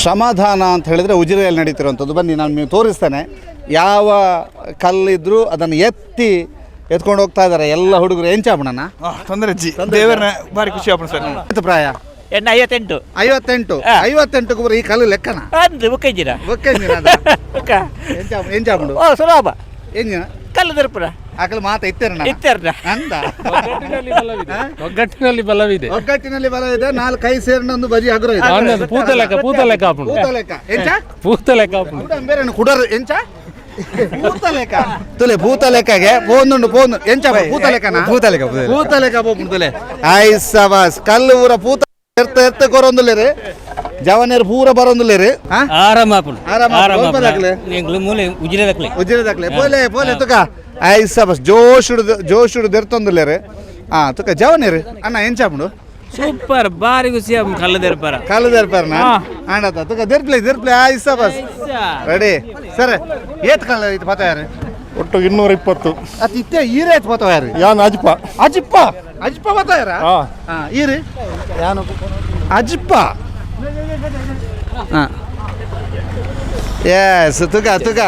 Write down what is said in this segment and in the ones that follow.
ಶ್ರಮದಾನ ಅಂತ ಹೇಳಿದರೆ ಉಜಿರೆಯಲ್ಲಿ ನಡೀತಿರುವಂಥದ್ದು. ಬನ್ನಿ, ನಾನು ನಿಮಗೆ ತೋರಿಸ್ತೇನೆ. ಯಾವ ಕಲ್ಲಿದ್ದರೂ ಅದನ್ನು ಎತ್ತಿ ಎತ್ಕೊಂಡು ಹೋಗ್ತಾ ಇದ್ದಾರೆ ಎಲ್ಲ ಹುಡುಗರು. ಎಂಚ ಆಪಣನ? ತೊಂದರೆ ಜಿ, ದೇವರನ್ನ ಭಾರಿ ಖುಷಿ ಆಪಣ ಸರ್. ಎಷ್ಟು ಪ್ರಾಯ? ಎಣ್ಣ 58. 58? 58 ಪೂರ ಈ ಕಲ್ಲು ಲೆಕ್ಕನ? ಅಂದು ಬುಕ್ಕಿದ್ದೀರ? ಬುಕ್ಕ. ಎಂಚ ಎಂಚ ಆಪುಂಡು? ಓ, ಸುಲಭ. ಎಂಜಿನ? ಕಲ್ಲು ದರ್ಪುರ. ಆಕಲು ಮಾತ ಇತ್ತೇರಣ. ಇತ್ತೆರ್ನ. ಅಂದ. ಒಗ್ಗಟ್ಟಿನಲ್ಲಿ ಬಲವಿದೆ, ಒಗ್ಗಟ್ಟಿನಲ್ಲಿ ಬಲವಿದೆ. ಒಗ್ಗಟ್ಟಿನಲ್ಲಿ ಬಲ ಇದೆ. ನಾಲ್ಕು ಕೈ ಸೇರಿನ ಒಂದು ಬಜಿ ಹಗುರ ಇದೆ. ಅಂದದು ಪೂತ ಲೆಕ್ಕ, ಪೂತ ಲೆಕ್ಕ ಆಪುಂಡು. ಭೂತ ಲೆಕ್ಕ ಎಂಚ? ಪೂತ ಲೆಕ್ಕ ಆಪುಂಡು. ಕುಡ ಬೇರೆ ಕುಡರ್ ಎಂಚ ಭೂತ ಲೆಕ್ಕ ತುಲೆ, ಭೂತ ಲೆಕ್ಕಗೆ ಫೋನ್ ಫೋನ್ ಎಂಚ ಭೂತ ಲೆಕ್ಕನ? ಭೂತ ಲೆಕ್ಕ, ಭೂತ ಲೆಕ್ಕ. ಭೂತ ಲೆಕ್ಕ ಪೋಪುಂಡು ತುಲೆ. I ಸಬಾಸ್, ಕಲ್ಲು ಊರ ಪೂತ ಎರ್ತ ಎರ್ತ ಕೊರೊಂದುಲ್ಲೇರು, ಜವನೇರು ಪೂರ ಬರೊಂದುಲ್ಲೇರು. ಆರಾಮ ಆಪುಂಡು. ಆರಾಮ ಆಪುಂಡು. ಒಲ್ಪ ದಾಕ್ಲೆ? ಎಂಕ್ಲು ಮೂಲೆ ಉಜಿರೆ ದಕ್ಲೆ. ಉಜ್ಜಿರ ದಾಕ್ಲೆ. ಪೋಲೆ ಪೋಲೆ ತುಕ. I ಸಬಸ್, ಜೋಶುಡು ಜೋಶುಡು ದೆರ್ತೊಂದುಲ್ಲೇರು. ಆ ತುಕ ಜವನೇರು ಅಣ್ಣ, ಎಂಚ ಆಪುಂಡು? ಸೂಪರ್, ಬಾರಿ ಖುಷಿ ಆಪುಂಡು ಕಲ್ಲು ದೆರ್ಪರ. ಕಲ್ಲು ದೆರ್ಪರ್ನ ಆಂಡತ. ತುಕ ದೆರ್ಪ್ಲೆ ದೆರ್ಪ್ಲೆ. I ಸಬಸ್, ರೆಡಿ ಸರ್. ಏತ್ ಕಲ್ಲು ಇದು ಪತ ಯಾರು? ಒಟ್ಟು 220. ಅದು ಇತ್ತೆ ಈರೇ ಏತ್ ಪತ ಯಾರು? ಯಾನ್ ಅಜ್ಪ. ಅಜಿಪ್ಪ, ಅಜಿಪ್ಪ ಪತ ಯಾರ? ಹಾ. ಹಾ, ಈರು ಯಾನು ಅಜಿಪ್ಪ. ಹಾಂ, ಎಸ್, ತುಕ ತುಕ.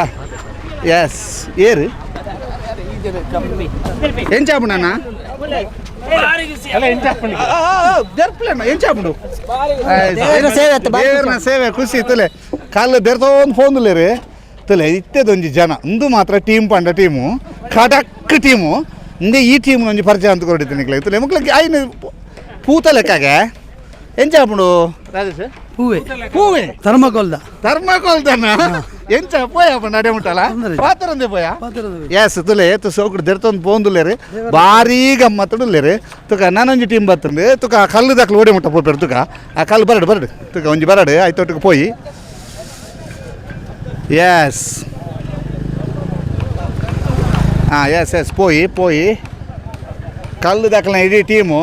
ಎಸ್, ಏರು ಎಂಚ ಆಪುಂಡಣ್ಣ? ದೆರ್ಪ್ಲೆಣ್ಣ, ಎಂಚ ಆಪುಂಡು? ದೇವರನ ಸೇವೆ ಖುಷಿ ತುಲೆ. ಕಾಲು ದೆರ್ತೊಂದು ಫೋನ್ದುಲ್ಲೇರು ತುಲೆ. ಇತ್ತೆದೊಂಜಿ ಜನ ಉಂದು ಮಾತ್ರ ಟೀಮ್ ಪಂಡ ಟೀಮು, ಖಡಕ್ ಟೀಮು ಇಂದೆ. ಈ ಟೀಮ್ ಒಂಜಿ ಪರಿಚಯ ಅಂತ ಕೊಟ್ಟಿದ್ದೀನಿ ನಿಕ್ಲೆ ತುಲೆ. ಮುಕ್ಲಕ್ಕೆ ಐನು ಪೂತ ಲೆಕ್ಕಾಗೆ. ಎಂಚ ಆಪುಂಡು ರಾಜೇಶ್? ಹೂವೆ. ಹೂವೆ. ಥರ್ಮಕೋಲ್ದ. ಥರ್ಮಾಕೋಲ್ ತನ್ನ ಎಂಚ ಪೋಯ ಪಂಡ ಅಡೆ ಮುಟ್ಟಲ ಪಾತ್ರಂದೆ ಪೋಯ. ಎಸ್, ತುಲೆ ಏತು ಸೋಕುಡು ದೆರ್ತೊಂದು ಪೋಂದುಲ್ಲೇರು, ಭಾರೀ ಗಮ್ಮತ್ತುಡುಲ್ಲೇರು. ತುಕ ನಾನೊಂಜಿ ಟೀಮ್ ಬತ್ತಂದು ತುಕ. ಆ ಕಲ್ಲು ದಾಖಲು ಓಡಿ ಮುಟ್ಟ ಪೋಪೇರು ತುಕ. ಆ ಕಲ್ಲು ಬರಡು ಬರಡು ತುಕ, ಒಂಜಿ ಬರಡು ಆಯ್ತೊಟ್ಟಿಗೆ ಪೋಯಿ. ಎಸ್, ಹಾಂ, ಎಸ್ ಎಸ್, ಪೋಯಿ ಪೋಯಿ. ಕಲ್ಲು ದಾಖಲಿನ ಇಡೀ ಟೀಮು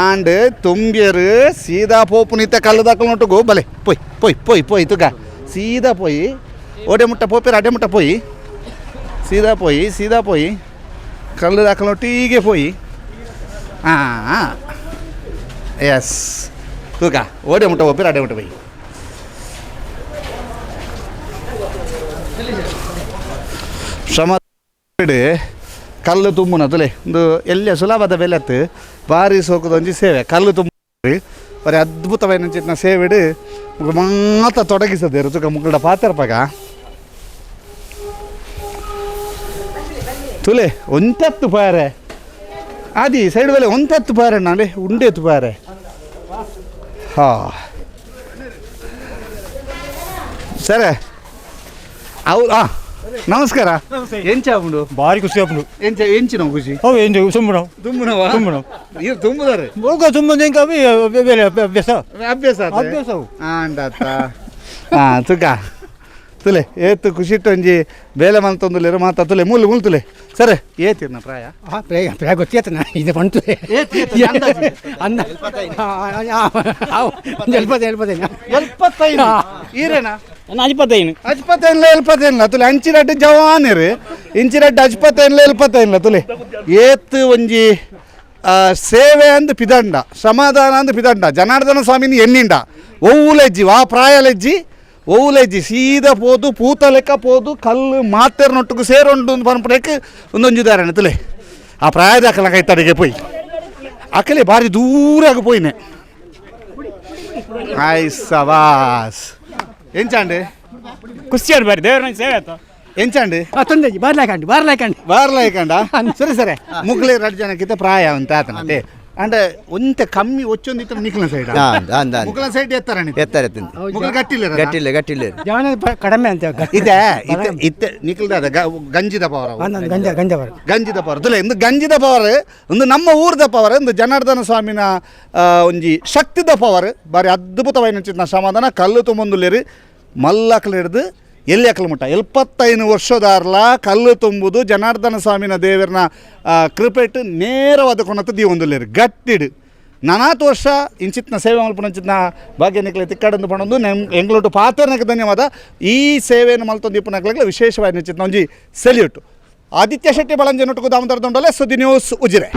ಆಂಡ್ ತುಂಬ್ಯರು ಸೀದಾ ಪೋಪುನಿತ್ತ ಕಲ್ಲು ದಾಖಲು ನೊಟ್ಟುಗು. ಬಲೆ ಪೊಯ್ ಪೊಯ್ ಪೊಯ್ ಪೊಯ್ ತುಗ. ಸೀದಾ ಪೋಯಿ ಓಡೆ ಮುಟ್ಟ ಪೋಪೇರು, ಅಡೆ ಮುಟ್ಟ ಪೋಯಿ. ಸೀದಾ ಪೋಯಿ, ಸೀದಾ ಪೋಯಿ, ಕಲ್ಲು ದಾಖಲು ಒಟ್ಟಿಗೆ ಪೋಯಿ. ಹಾಂ, ಎಸ್, ತೂಕ ಓಡೆ ಮುಟ್ಟ ಪೋಪೇರು, ಅಡೆ ಮುಟ್ಟ ಪೋಯಿ. ಶ್ರಮ ಕಲ್ಲು ತುಂಬುನ ತುಲೆ. ಒಂದು ಎಲ್ಲ ಸುಲಭದ ಬೆಲೆತ್ತು, ಭಾರಿ ಸೋಕುದ ಒಂಜಿ ಸೇವೆ. ಕಲ್ಲು ತುಂಬ ಬಾರಿ ಅದ್ಭುತವಾಯಿನ ಚಿತ್ನ ಸೇವೆಡು ಮಾತ ತೊಡಗಿಸದೆ ರುಚಕ ಮುಕ್ಕಳ ಪಾತ್ರಪಗ ತುಲೆ. ಒಂತೆತ್ತು ಪಾರೆ ಆದಿ ಸೈಡ್ ಬೆಲೆ ಒಂತೆತ್ತು ಪಾರೆ ನಾಳೆ ಉಂಡೆತ್ತು ಪಾರೆ. ಹಾ ಸರಿ, ಅವ್ರು. ಆ ನಮಸ್ಕಾರ, ಎಂಚ ಆಪುಂಡು? ಭಾರಿ ಖುಷಿ ಆಪುಂಡು. ಎಂಚ ಎಂಚಿನ ಖುಷಿ? ಅವು ಎಂಜ ಸುಮ್ಮನ. ತುಂಬುನವ? ತುಂಬುನವು. ಇವ್ರು ತುಂಬುದಾರೆ. ಹೋಗ ಸುಮ್ಮನೆ ಎಂಕ ಬೇರೆ ಅಭ್ಯಾಸ. ಅಭ್ಯಾಸ. ಅಭ್ಯಾಸ ಅವು. ಆಂಡತ್ತ. ಹಾಂ, ತುಕ ತುಲೆ, ಏತು ಖುಷಿಟ್ಟು ಒಂಜಿ ಬೇಲೆ ಮಲ್ತೊಂದುಲ್ಲೇರು ಮಾತ ತುಲೆ. ಮೂಲು ಮೂಲು ತುಲೆ. ಸರಿ, ಏತಿರ್ನ ಪ್ರಾಯ? ಪ್ರಾಯ ಪ್ರಾಯ ಗೊತ್ತೇತನ ಇದು ಬಂತು. ಏತ್ ಏತ್ ಅಂದಾಜು? ಅಂದ 75, 75. 75. ಈರೇನಾ? 75. ಅಜ್ಪತೈನ್ಲ ಎಲ್ಪತೈನ್ಲ ತುಲೆ. ಅಂಚಿರಡ್ಡು ಜವಾನಿರು, ಇಂಚಿರಡ್ಡು ಅಜ್ಪತೈನ್ಲ ಎಲ್ಪತೈನ್ಲ ತುಲೆ. ಏತ್ ಒಂಜಿ ಸೇವೆ ಅಂದ್ ಪಿದಂಡ, ಸಮಾಧಾನ ಅಂದ್ ಪಿದಂಡ. ಜನಾರ್ದನ ಸ್ವಾಮಿನಿ ಎನ್ನಿಂಡ ಒವ್ವುಲೆಜ್ಜಿ ವಾ ಪ್ರಾಯಲೆಜ್ಜಿ ಒವ್ವುಲೆಜ್ಜಿ. ಸೀದಾ ಪೋದು ಪೂತ ಲೆಕ್ಕ ಪೋದು ಕಲ್ಲು ಮಾತೆರ್ನೊಟ್ಟುಗು ಸೇರೊಂಡು ಪನ್ಪುನೆಕ್ ಒಂದೊಂಜಿ ಉದಾಹರಣೆ ತುಲೆ. ಆ ಪ್ರಾಯದ ಅಕಲ ಕೈತಡಿಗೆ ಪೋಯಿ ಅಕಲೆ ಭಾರಿ ದೂರಾಗ ಪೋಯಿನೆ. ಆಯ್ ಸವಾಸ್, ಎಂಚಾಂಡ್? ಖುಷಿ ಬಾರಿ, ದೇವರ ಸೇವೆ ಆಯ್ತು. ಎಂಚಾಂಡ್? ತೊಂದರೆ ಬಾರ್ಲಾಕಂಡು ಬಾರ್ಲಾಕಂಡು. ಬಾರ್ಲಾಯ್ಕಂಡ. ಸರಿ ಸರಿ, ಮುಗ್ಲೆ ರಡ್ಡು ಜನಕ್ಕಿಂತ ಪ್ರಾಯ ಅಂತ ಆತನತೆ. ಅಂಡ ಒಂತೆ ಕಮ್ಮಿ ಒಚ್ಚೊಂದಿತ್ತ ನಿಕ್ಲ ಸೈಡ್. ಅಂದ್ ಅಂದ್ ಅಂದ್. ಮುಗ್ಲ ಸೈಡ್ ಎತ್ತರ. ಎತ್ತರ ಎತ್ತಂತೆ. ಮುಗ್ಲ ಗಟ್ಟಿಲ್ಲ. ಗಟ್ಟಿಲ್ಲ, ಗಟ್ಟಿಲ್ಲ. ಜವನ ಕಡಿಮೆ ಅಂತ. ಇದೆ ಇತ್ತೆ ಇತ್ತೆ ನಿಕ್ಲದ ಗಂಜಿದ ಪವರ್ ಅವು. ಗಂಜ ಗಂಜ ಬರ. ಗಂಜಿದ ಪವರ್ ತುಲೆ. ಇಂದು ಗಂಜಿದ ಪವರ್, ಒಂದು ನಮ್ಮ ಊರ್ದ ಪವರ್, ಒಂದು ಜನಾರ್ದನ ಸ್ವಾಮಿನ ಒಂಜಿ ಶಕ್ತಿದ ಪವರ್. ಬಾರಿ ಅದ್ಭುತವಾಯಿನ ಚಿತ್ನ ಸಮಾಧಾನ. ಕಲ್ಲು ತುಂಬೊಂದುಲ್ಲೇರಿ ಮಲ್ಲಕ್ಲು ಹಿಡ್ದು ಎಲ್ಲಿ ಅಕಲು ಮುಟ್ಟ. 75 ವರ್ಷದಾರ್ಲ ಕಲ್ಲು ತುಂಬುದು ಜನಾರ್ದನ ಸ್ವಾಮಿನ ದೇವರನ ಕೃಪೆಟ್ ನೇರವಾದ ಕೊನತ್ತು ದೀವೊಂದುಲ್ಲೇರು ಗಟ್ಟಿಡು. ನಾನಾತು ವರ್ಷ ಇಂಚಿತ್ನ ಸೇವೆ ಮಲ್ಪುನಂಚಿತ್ನ ಭಾಗ್ಯ ನಿಕ್ಲೆ ತಿಕ್ಕಡಂದು ಪಣೊಂದು ನೆಮ್ ಎಂಗ್ಲೋಟು ಪಾತ್ರನಕ್ಕೆ ಧನ್ಯವಾದ. ಈ ಸೇವೆಯನ್ನು ಮಲ್ತೊಂದು ಇಪ್ಪುನಕ್ಲೆಗ್ಲ ವಿಶೇಷವಾಗಿ ನಿಂಚಿತ್ನ ಒಂಜಿ ಸೆಲ್ಯೂಟ್. ಆದಿತ್ಯ ಶೆಟ್ಟಿ ಬಳಂಜನೊಟ್ಟುಗು ದಾಮೋದರ ದಂಡೋಲೆ, ಸುದ್ದಿ ನ್ಯೂಸ್, ಉಜಿರೆ.